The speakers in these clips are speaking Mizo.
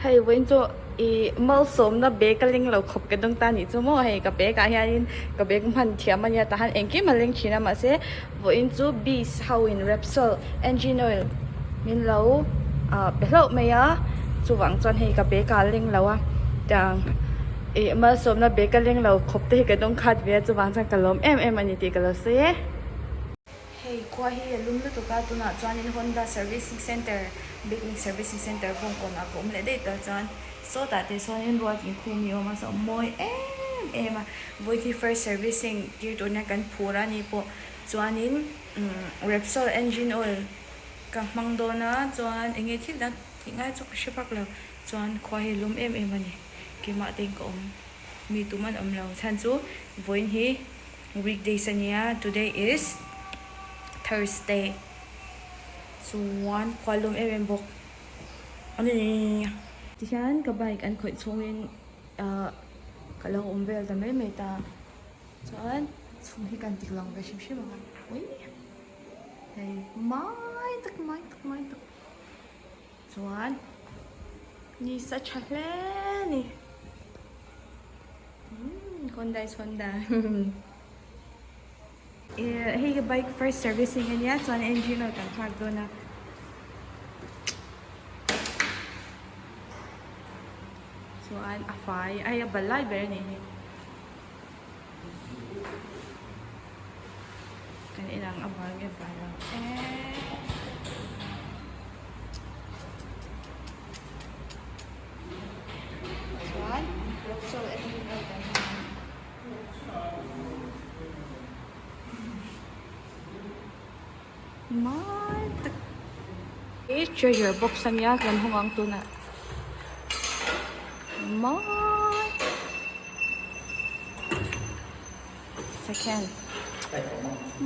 Hei vawiin chu ih malsawmna bag a leng lo khawp ka dawng ta anih chu maw hei ka bag ah hianin ka bag hman thiam a nia tah hian engkim a leng thin a mahse vawiin chu bees ho in Repsol engine oil min lo ah pe hlauh mai a chuvang chuan hei ka bag ah a leng lo a tiang ih malsawmna bag a leng lo khawp te hi ka dawng khat ve a chuvang chuan ka lawm em em a ni tih ka lo sawi e. Hei khua hi a lum lutuk a tunah chuanin Honda servicing center bike servicing center bawngkawnah ka awm leh daih tawh chuan sawtah te sawnin ruat inkhum hi a awm a saw mawi em em a vawithi first servicing tir tur hian kan phur a ni pawh chuanin umm Repsol engine oil ka hmang dawn a chuan eng nge thil dang tih ngai chu ka hre vak lo chuan khua hi a lum em em a ni keimah te in ka awm mi tum an awm lo chhan chu vawiin hi. Weekdays a nia today is Thursday chuan khua lum em em bawk a ni. Tihian ka bike an khawih chhungin ahh ka lo awm vel ta mai mai ta chuan chhung hi kan tik lang ve hrim hrim ang a ui hei mai tak mai tak mai tak chuan ni sa tha hle a ni. Honda is Honda hei hi bike first servicing ania chuan engine oil kan thlak dawn a chuan a fai a hei a bal lai ber anih hi kan en ang a bal nge bal lo eee. Chuan Repsol engine oil kan hmu ang. Mai tak hi treasure box a nia kan hawng ang tunah mai second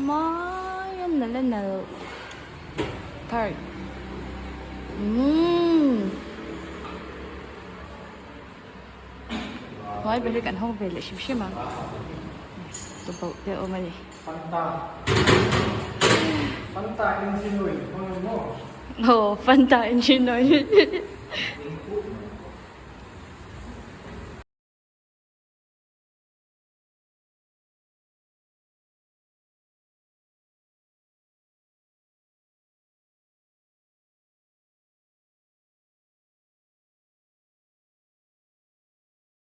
mai a nalh a nalh third umm hnuai ber hi kan hawng ve leh hrim hrim ang tupauh te a awm a ni. Fanta Fanta engine oil hmang ang maw? Aw Fanta engine oil.